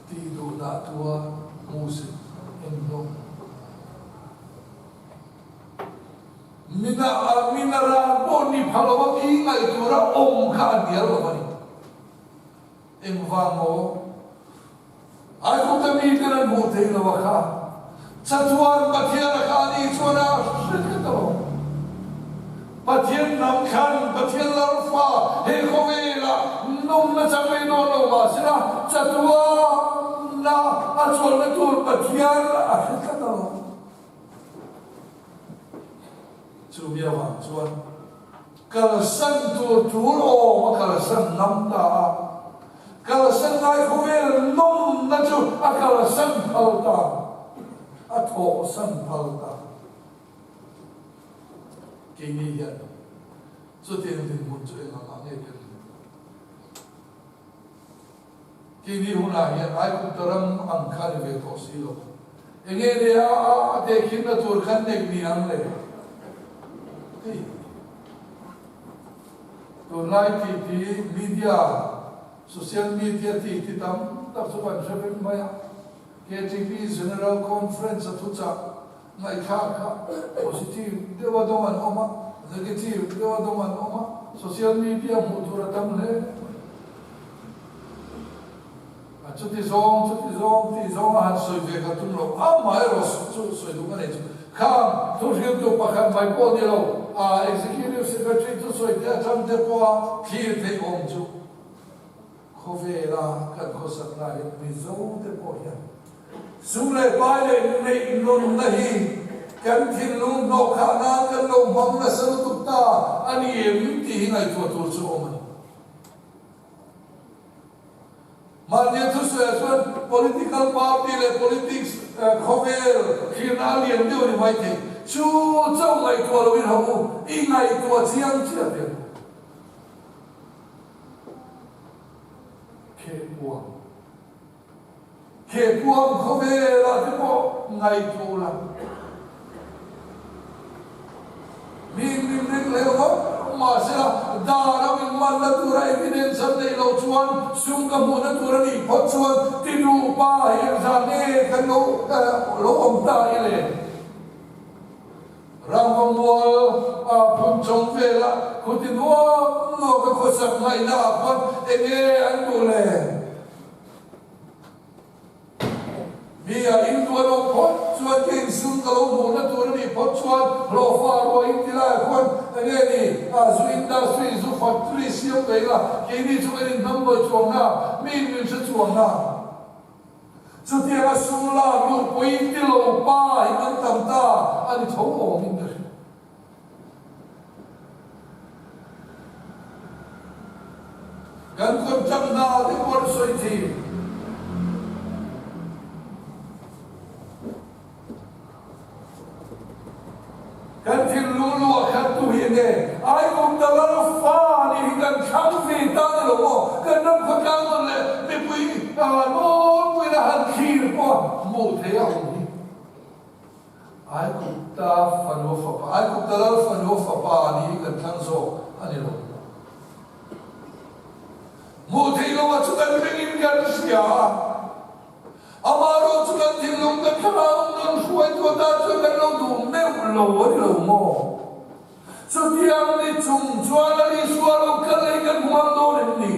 tih duhdah tua hmuhsit eng hlawm. Mina mina ral pawh ni pha lo a mi ngaih tura awm kha a hnial lo a ni. Engvang maw? Aigupta miten an hmuh theih lo a kha chatuan Pathian a kha a nih chuan a hre tlat a lo. Pathian hnam thlan, Pathian lalfa he khawvelah nawmna chang mai dawn lo mahsela chatuanna a chawlhna tur Pathian a hre tlat a lo. Chumi avang chuan kalsan tur tul awm a kalsan ngam ta a, kalsan ngai khawvel nawmna chu a kalsan phal ta, a thawhsan phal ta. Keini hian chutiang dinhmun chu eng ang nge kan ni? Keini hunah hian Aigupta ram ang kha ni ve tawh si lo. Enge ni a a tehkhinna tur khan neih ni ang le? Hei, tunlai titi media, social media titi tam tak chu kan hre vek mai a. KTP General Conference a thuchah ngaihthlak kha positive deuha dawng an awm a, negative deuha dawng an awm a, social media hmuh tur a tam hle mai. A chuti zawng, chuti zawng tih zawng a han sawi ve ka tum lo, amaherawh chu sawi duh ka nei chu khang thuhriltu pakhat mai pawh ni lo, a Executive Secretary thusawi te atang te pawha thlir theih awm chu. Khawvela kan khawsak lai hian Mizo te pawh hian sum leh pai leh neih nunna hi kan thinlung hnawhkhah nan kan lo hmang nasa lutuk ta a ni em tih hi ngaihtuah tur chu a awm a ni. Mahnia thusawiah chuan political party leh politics khawvel thlirna a lian deuh a ni maithei. Chu chauh ngaihtuah loin ho u, i ngaihtuah chiang chiah teh ang. Khehpuam Khehpuam khawvelah te pawh ngaihtuah la. Mi min ring hlel ngawt mahsela dar a min manna tura evidence an neih loh chuan sum ka hmuhna tur a nih phawt chuan ti duh pa hi engzah nge kan lo lo awm ta i le? Ramvamual a phun chawng vela khuti nuam nuam a khawsak ngaihna ah khuan enge an duh le? Mi a in duh a lo phawt chuan ka insum ka lo hmuhna tur a nih phawt chuan hlawhfa ruah in ti laiah khuan enge ni a zu industry zu factory siam ve ila keini chu kan inhnamhnawih chuang na mi in min hre chuang na. Chutianga sum lak luhpui ti lo pa hi kan tam ta a ni tho awmin ka hria. Kan contract hna te pawh an sawi thin. Kan thinlung luah khat tu hi enge Aikum Dalal fa nih hi kan thlang ve ta ni lo maw? Kan ram khawtlang nawn leh mipui nawlpuiin a han thlir pawh hmuh theih a awm hi. Aigupta fanu fapa, Aigupta Dalal fanu fapa nih hi kan thlang zawk a ni lo. Hmuh theih lo ah chu kan ringin kan hria a. Amaherawh chu kan thinlung kan thlarau rawn hruaitu atan chuan kan lo duh meuh lo a ni lo maw? Chutiang ni chung chuan a Isua lo kal leh kan hmu ang dawn em ni?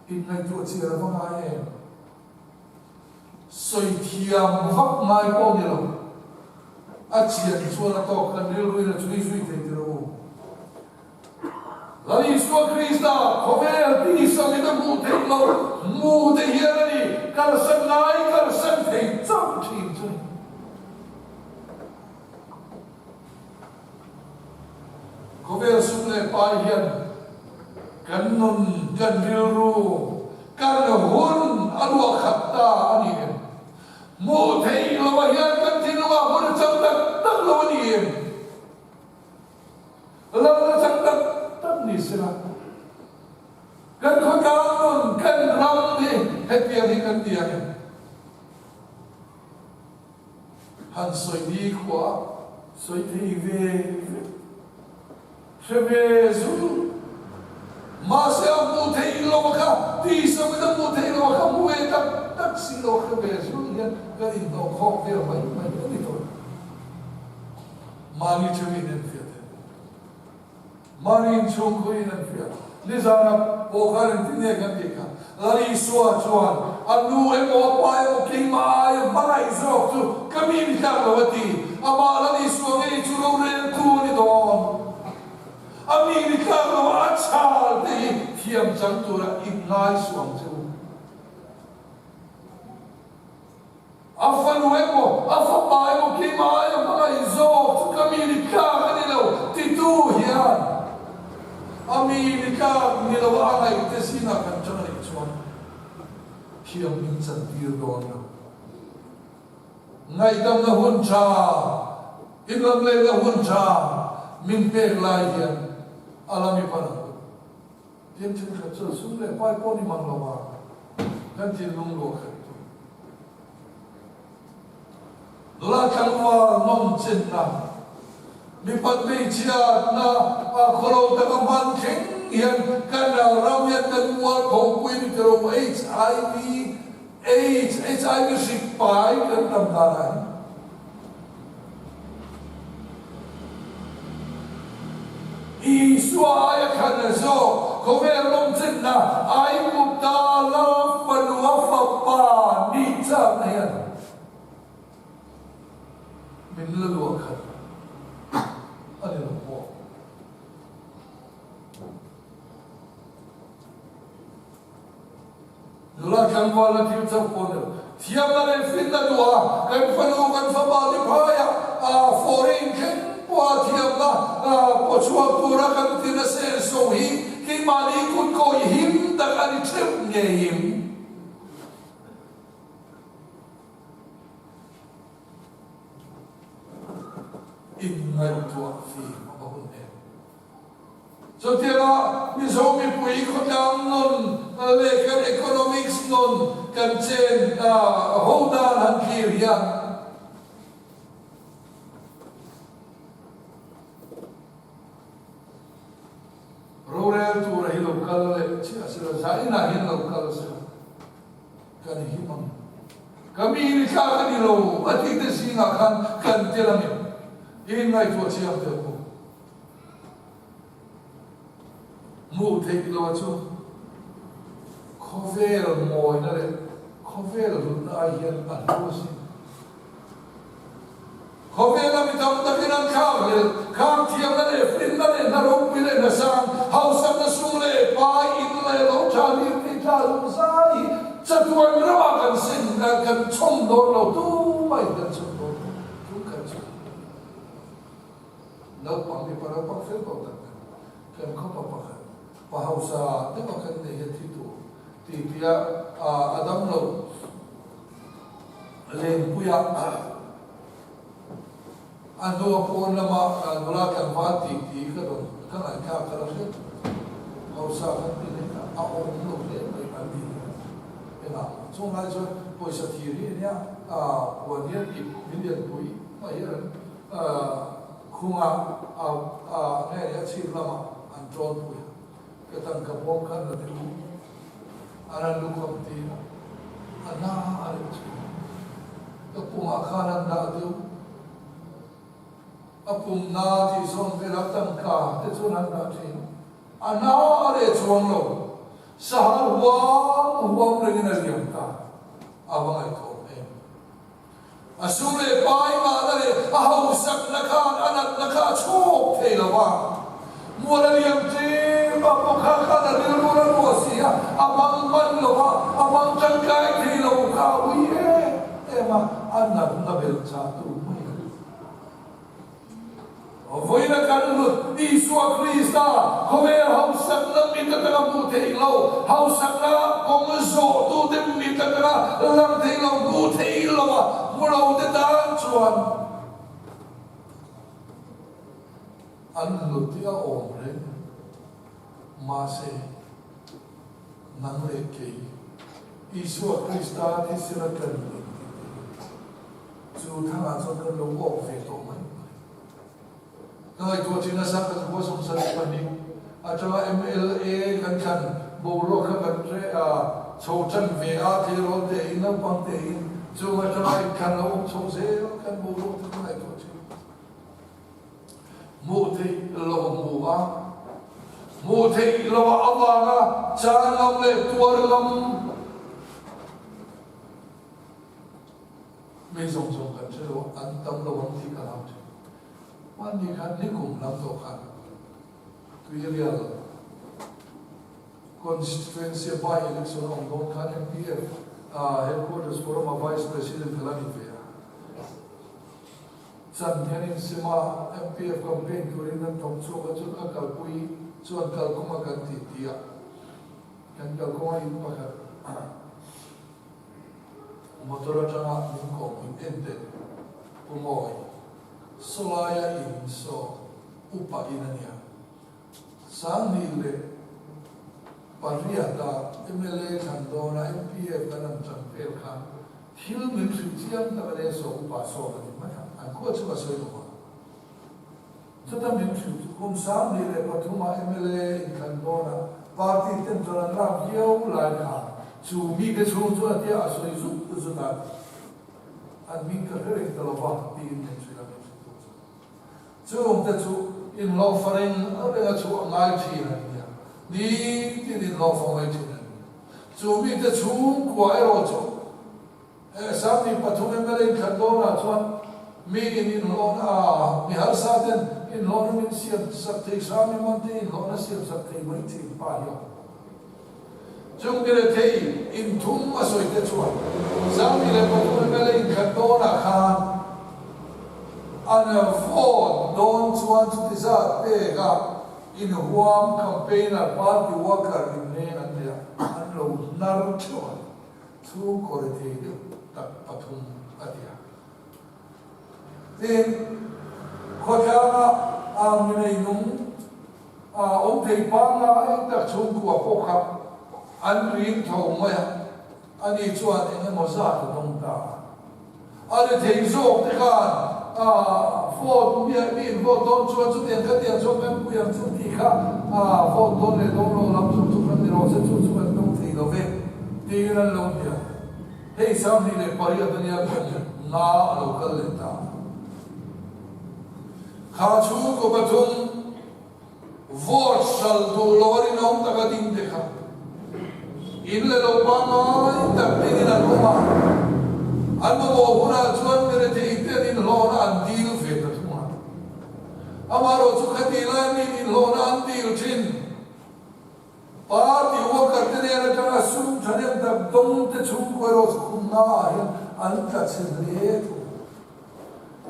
Inngaihtuah chiar a va ngai em? Sawi thiam vak ngai pawh ni lo. A chian chuan a tawk kan rilruin a chhui zui thei ti lo u. Lal Isua Krista khawvel tisa mit a hmuh theih loh hmu te hian a ni kalsan ngai kalsan thei chauh thin chu ni. Khawvel sum leh pai hian kan nun, kan rilru, kan hun a luah khat ta a ni em? Hmuh theih loh ah hian kan thinlungah hun a chang tak tak lo a ni em? Lalna chak tak tak ni sela, kan khawtlang nun, kan ram hi hetiang hi kan ti ang em? Han sawi ni khua sawi thei ve vek. Hre ve zul. Mahse a hmuh theih lo a kha, tisa mit a hmuh theih lo a kha, hmu ve tak tak si lo hre ve zul hian kan inhnawh khawk vel mai mai a ni tawh. Mahni theuhin an fiah thei. Mahni inchhungkhuin an fiah. Nizana pawh khan engtin nge kan tih kha? Lal Isua chuan a nu emaw a pa emaw keimah aia hmangaih zawk chu ka mi ni tlak lo a ti. Amah Lal Isua ngei chu roreltu a ni dawn. A mi ni tlak lo a a chhal te hi thiam chang tura inngaisuang che u. A fanu emaw, a fapa emaw keimah aia hmangaih zawk chu ka mi ni tlak a ni lo titu hian a mi ni tlak ni lo a ngaihte zingah kan chang a nih chuan thiam min chantir dawn lo. Ngaihdamna hun tha, inlamlehna hun tha min pek lai hian a la mi pan ang. Tin thenkhat chuan sum leh pai pawh ni mang lo a, kan thinlung luah khat tu. Nula tlangval nawm chenna, mipat hmeichhiatna a khawlo taka hman thleng hian kan ral ram hian kan mualpho pui ni tiro HIV AIDS HIV hrik pai kan tam dan ah hin. Isua aia khan a zawk, khawvel lawmchenna Aigupta lal fanu a fapa nih chakna hian min la luah khat a ni lo maw? Nula tlangval a thil chauh pawh ni lo. Thiamna leh finna duh a, kan fanu kan fapa te phaiah foreign thleng pawha thiamna pawchhuak tura kan tina senso hi keimahni kut kawi him tak a ni theuh ngeiin. Inngaihtuah fim a va hun em. Chutianga Mizo mipui khawtlang nun leh kan economics nun kan chen ho dan han thlir hian rorel tura hi lo kal leh chiah sela, zainah hian lo kal sela kan him ang. Ka mi ni thlak a ni lo a tih te zingah khan kan tel ang em? Inngaihtuah chiang tel bawk. Hmuh theih lo chu khawvel mawina leh khawvel hlutna ai hian a hlu asin. Khawvela mi tam takin an thlak hlel, khang thiamna leh finna leh hna ropui leh hna sang, hausakna sum leh pai in leh lo tha lir tih thla lung zai hi chatuan ramah kan sin, kan chhawm dawn lo, tumah in kan chhawm dawn lo, tum kan chhawm. Naupang mipa naupang fel tawh tak tak kan khawpa pakhat pa hausa deuha kan nei hian thi tur tih tia a dam lo Lengpuia a hnua pawn lama nula tlangval tih tih ka rawn ka ngaihthlak ka la hriat hausa kan ti hle kha a awm lo hle mai an ti hian engah chung lai chuan pawisa thir hi ania puan hian ip min lianpui mai hian Khungah a nge a chhip lamah an ṭawn pui a, ka tangka bawm khan la teh u, a rawn lukham ti a, a hna a reh ṭhin. Ka pumah khan an dah deuh, a pum na tih zawn velah tangka te chuan an dah ṭhin, a hna a reh chuang lo, sahal huam huam rengin a liam ta, a va ngaihthawm em. A sum leh pai mahna leh a hausakna khan a natna kha a chhawk thei lo va. Mual a liam ṭem a, pawkha khan a rilru la ruah si a, a hmang hman lo va, a hmang ṭangkai thei lo kha a ui em em a, a natna belh chah tu mai a ni. Vawiina kan lut Isua Krista khawvel hausakna mit atanga hmuh theih lo, hausakna kawng zawhtute mit atanga lang thei lo, hmuh theih lo a hmu lo te tan chuan an lut hi a awm reng. Mahse, nang leh kei Isua Krista thisena kan lut tih te hi. Chu thangah chuan kan lo awk ve tawh mai mai. Ka ngaihtuah thin nasa kan khua 72 atanga mla kan thlan boruak kha kan hreh a, chho tan ve a, tleirawl tein naupang tein chung atanga inthlan lo awm chho zel kan boruak te ka ngaihtuah thin. Hmuh theih lo a hmu a, hmuh theih lo a avanga chan lam leh tuar lam mi zawng zawng kan hre lo a, an tam lo ang tih ka hlau thin. Hmanni khan nikum lam tawh khan Tuirial Constituency a by election a awm dawn khan MPF Headquarters Forum a Vice President ka la ni ve a. Chan hian insima MPF campaign turin kan thawk chhuak a chuan ka kalpui chuan kalkawnga kan tih ti a, kan kalkawnga in pakhat motor atanga min kawhpui en teh Pu Mawi sawlaia in saw upa in a nia. 2008-a mla thlan dawna MPF kan han ṭan vel khan thil min hrilh chiang tak a nia saw upa sawm a ni mai a, an khua chu ka sawi lo ang. Chuta min hrilh chu kum 2003-a mla inthlan dawna party ten chuan an lak viau lai khan chu mite chhung chuan a tia a sawi zut zut a, an hming ka hre reng ta lo va tiin min hrilh a, min hrilh tu chu. Chungte chu inhlawhfa reng renga chhuah ngai thin an ni a, nitin inhlawhfa mai thin an ni. Chu mite chhungkua erawh chu 23 mla inthlan dawnah chuan mi in inhlawhna a, mi harsa ten inhlawhna min siam sak thei hram i man te inhlawhna siam sak thei mai thin pa hi a awm. Chung mi rethei inthum a sawi te chuan 23 mla inthlan dawnah khan an vote dawn chuan chuti zat pek a inhuam campaigner party worker inneng an nei a, an lo hnar theuh a ni. Chhungkaw rethei deuh tak pathum a ti a. Tin, khawtlanga ang mi neinung awm thei pangngai tak chhungkua pawh kha an ring tho mai a, ani chuan eng emaw zat a dawng ta a. A ri thei zawk te khan vote mi mi in vote dawn chuan chutiang khatiang chuan kan pui ang chu tih kha vote dawn leh dawn lo lam chu chu kan ni rawh se chu chu kan dawng thei lo ve tiin an lo hnial. Hei 28 ania kum nga a lo kal leh ta. Kha chhungkaw pathum vote hral duh lo a rinawm taka ding te kha in leh lo pangngai tak dingin an awm a, an mamawh hunah chuan mi rethei ten inhlawhna an dil ve ta thung a. Amaherawh chu khati lai miin inhlawhna an dil thin. Party worker te nen atanga sum thahnem tak dawng te chhungkaw erawh chu khum hmaah hian an tla chhe hle thung.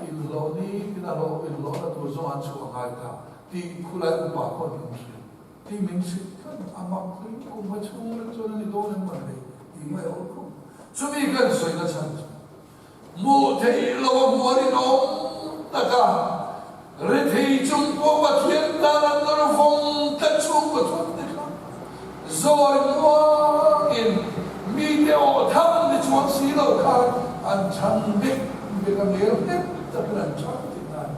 Inhlawh ni tin a hlawh inhlawhna tur zawng an chhuah ngai ta tih khulai upa pawh min hrilh. Tih min hrilh tlat a mak hlui kum hma chhung lek chuan a ni dawn em man nei tih mai a awm khawp. Chumi kan sawina chhan chu Hmuh theih lo a hmuh a rinawm tak a, rethei chung pawh Pathian tan an nawr vawng tlat chung pathum te kha zawi muangin mite aw tham ni chuang si lo khan an chhan bek bek a ngel hnep takin an chhan tih na a ni.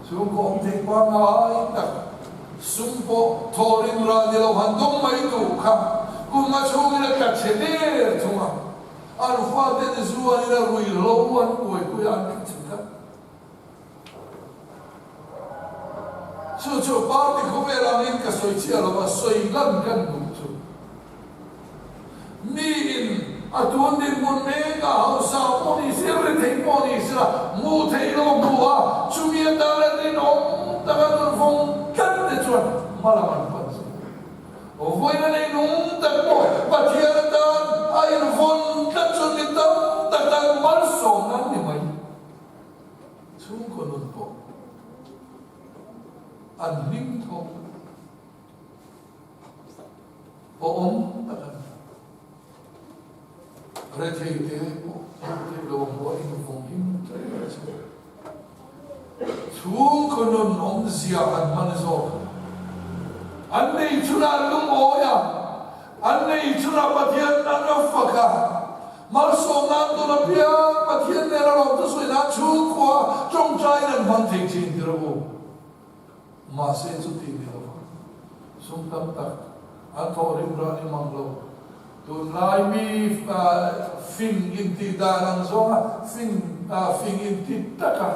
Chhungkaw awm theih pangngai tak sum pawh thawrin ral ni lo han dawng mai duh kha kum nga chhungin a tla chhe der thung a. An fate ni zuanin a ruihhlo an buaipui a, an ring chhe tlat. Chu chu party khawvel angin ka sawi chiah lo a, sawi lan kan duh chu. Miin a tun dinhmun mek a hausa pawh ni se, rethei pawh ni se la, hmuh theih lo a hmu a, chumi atana rinawm taka nun vawng tlat te chuan hmalam an pan zel. Vawiin a nei nung tak pawh Pathian atan a invawn tlat chuan mi tam tak tan malsawmna an ni mai. Chhungkaw nun pawh an hming tho awm tak a ni. Rethei te pawh hmuh theih lo ang pawh a invawng him tlat a che. Chhungkaw nun awmzia an hman zawk. An nei chhunah an lungawi a, an nei chhunah Pathian an a fak a. Malsawmna an dawn apiang Pathian nena lawmthu sawi nan chhungkua tawngtaiin an hmang thei thin ti rawh u. Mahse chuti ni lo va, sum tam tak an thawh rim rah ni mang lo. Tunlai mi fing intih dan ang zawnga fing fing inti taka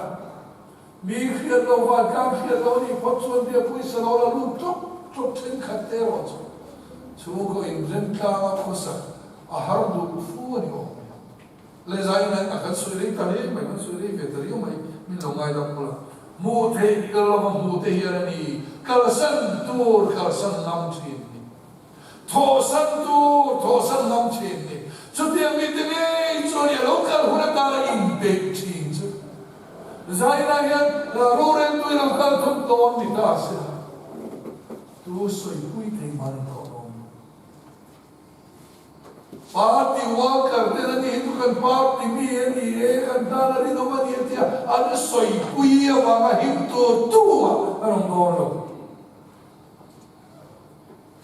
mi hriat lo vantlang hriat lo nih phawt chuan bia pawisa lo la lut ṭawk ṭawk ṭhenkhat te erawh chu chhungkaw inremtlang a khawsak a har duh fu a ni awm e. Lehzai in a kan sawi rei ta hle mai, kan sawi rei ve ta riau mai, min lo ngaidam bawlh a. Hmuh theih kal lova hmuh te hian a ni, kalsan tur kalsan ngam thin ni. Thawhsan tur thawhsan ngam thin ni. Chutiang mite ngei chu a ni, a lo kal hun atana inpeih thin chu. Zainah hian roreltu i lo kal thut dawn ni ta se la, tu sawipui thei mah ni tawh lo. Party worker ten a nih hi chu kan party mi a ni e, kan tan a rinawm a ni a tia an sawipui avanga him tur tu ah an awm dawn lo.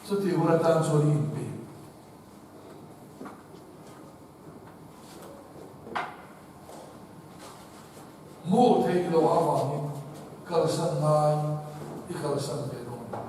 Chutih hun atan chuan i inpe. Hmuh theih loh avangin kalsan ngai i kalsan ve dawn lo.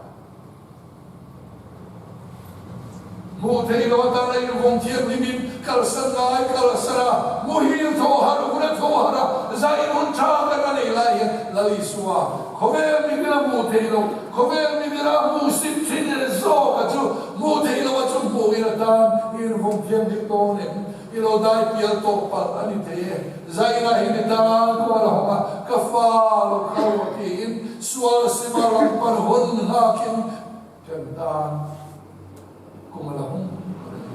Hmuh theih loh atana invawng thianghlimin kalsan ngai kalsan a, muhil tho har hun a tho har a, zai hun tha kan a nei lai hian Lal Isua khawvel mibila hmuh theih loh, khawvel mibila hmuh sit thin zawk a chu hmuh theih loh a chu hmuhin atan i invawng thianghlim dawn em? I lo dai pial tawh palh a ni thei e. Zaina hi ni tan kual a hawng a, ka fa lo kal rawh tiin sual sima lam pan hun nghakin kan tan kum a la hung tur a ni.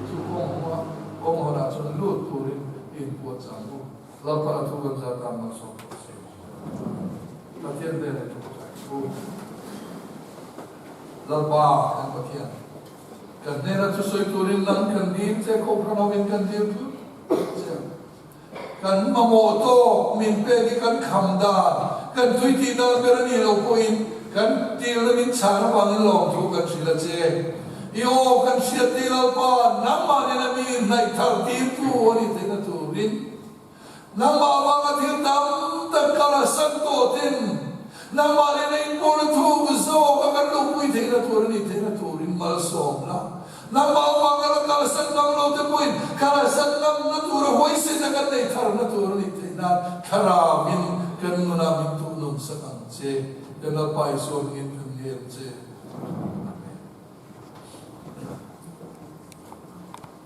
Chu kawng hunga kawng hawnah chuan lut turin i inpuat chang u. Lalpan a thu kan zar tan malsawm tawh se. Pathian hnenah i thawkthai u. Lalpa kan Pathian. Kan hnena thusawi turin nang kan dil che, Kohhran hovin kan dil tlut che. Kan mamawh tawk min pek hi kan kham dan, kan tui tih dan ber a nih loh pawhin kan tilna min chhan avangin lawmthu kan hrilh a che. I aw kan hriat tih Lalpa, nangmah nena mi hnaih thar tirtu a nih theihna turin Nangmah avanga thil tam tak kal a san tawh ten, nangmah leh inpawhna thuk zawk a kan luhpui theihna tur a nih theihna turin malsawm la. Nangmah avanga la kalsan ngam lo te pawhin kalsan ngamna tura huaisen a kan neih tharna tur a nih theih nan Thlarauin kan nunah min tuhnun sak ang che. Kan Lalpa Isua hmingin kan ngel che.